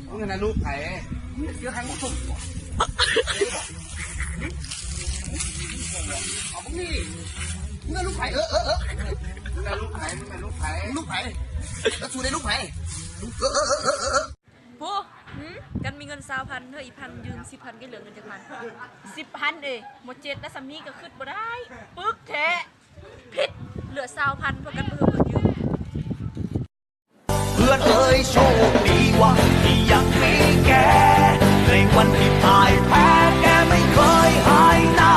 ມຶງຫັ້ນນະລູກໃຜ? ເສືອຫາງບໍ່ສົມ ເອົາມຶງນີ້ ມຶງນະລູກໃຜ? ເອີ ເອີ ເອີ ມຶງນະລູກໃຜ? ມຶງນະລູກໃຜ? ລູກໃຜ? ແລ້ວສູໄດ້ລູກໃຜ? ເອີ ເອີ ເອີ ເອີ ເອີ ໂຫ ຫື ກັນມີເງິນຊາວພັນ ເຮີ້ຍ ອີກພັນຢືມສິບພັນ ກໍເຫຼືອເງິນຈັກພັນ? ສິບພັນເດ ບໍ່ເຈັດ ແລ້ວສາມີກໍຄິດບໍ່ໄດ້ ປຶກແທ້ ຜິດ ເຫຼືອຊາວພັນ ພວກກັນບໍ່ເຮີ້ເພິ່ນຢືມ. ເພື່ອນເອີຍ ໂຊກດີວ່າທີ່ຍັງມີແก ໃນວັນທີ່ພ່າຍແພ້ ແກໄມ່ເຄີຍຫາຍໜ້າ.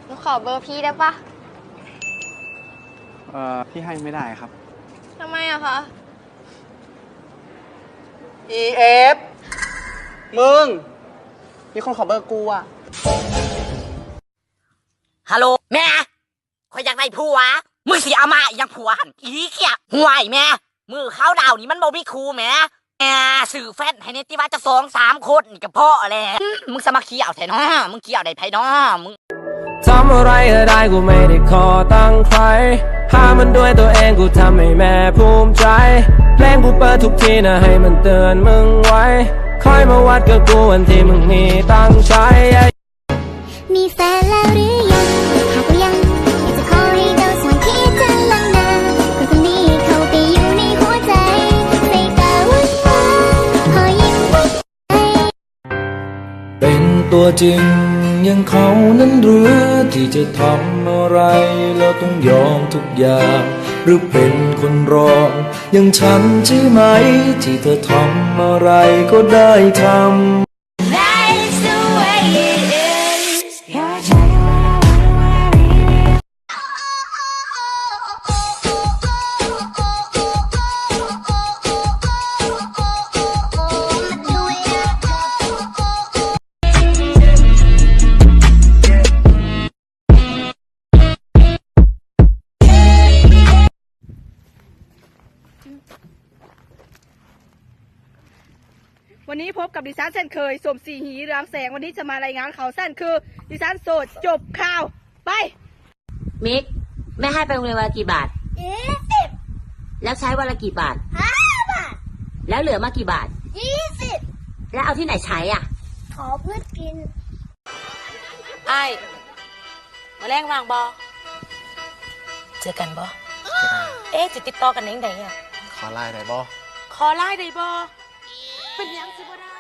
ໜູຂໍເບີພີ່ໄດ້ປະ? ເອີ ພີ່ໃຫ້ໄມ່ໄດ້ຄັບ. ທຳໄມອະຄະ? ອີເອັຟ ມຶງ ມີຄົນຂໍເບີກູອະ. ຮາໂຫຼ ແມ່ ຂ້ອຍຢາກໄດ້ຜົວ. ມຶງຊິເອົາມາອີ່ຫຍັງຜົວຫັ້ນ ອີເກຍ. ຫ້ວຍແມ່ ມື້ເຄົາດາວນີ້ມັນບໍ່ມີຄູ່ແໝ. ແມ່ ຊື້ແຟນໃຫ້ແດ່ຕິວ່າ ຈັກສອງສາມຄົນນີ້ກໍພໍແລ້ວ. ມຶງສະມາຂຽວແທ້ນໍ ມຶງຂຽວໄດ້ໃຜນໍ ມຶງ. ทำอะไรก็ได้ กูไม่ได้ขอตังค์ใคร หามันด้วยตัวเอง กูทำให้แม่ภูมิใจ เพลงกูเปิดทุกทีนะ ให้มันเตือนมึงไว้ ค่อยมาวัดกับกูวันที่มึงมีตังค์ใช้. ມີแฟนแล้วหรือยัง หากว่ายัง อยากจะขอให้เดาส่วนที่เธอลังนา คนคนนี้เข้าไปอยู่ในหัวใจ ใส่กาวุ่นวาย ขอยิ้มไว้ เป็นตัวจริงอย่างเขานั้นหรือ ที่จะทำอะไรแล้วต้องยอมทุกอย่าง หรือเป็นคนรองอย่างฉันใช่ไหม ที่เธอทำอะไรก็ได้ทำ That is the way it is. วันนี้พบกับดิฉันเช่นเคย สมศรี หีเรืองแสง วันนี้จะมารายงานข่าวสั้นคือ ดิฉันโสด จบข่าว ไป มิก แม่ให้ไปโรงเรียนวันละกี่บาท? ยี่สิบ แล้วใช้วันละกี่บาท? ห้าบาท แล้วเหลือมากี่บาท? ยี่สิบ แล้วเอาที่ไหนใช้อะ? ขอเพื่อนกิน ອ້າຍ ມື້ແລງວ່າງບໍ່? ເຈີກັນບໍ່? ເອະ ຈະຕິດຕໍ່ກັນໄດ້ຈັ່ງໃດອະ? ຂໍໄລນ໌ໄດ້ບໍ່? ຂໍໄລນ໌ໄດ້ບໍ່? ເປັນຫຍັງຊິບໍ່ໄດ້?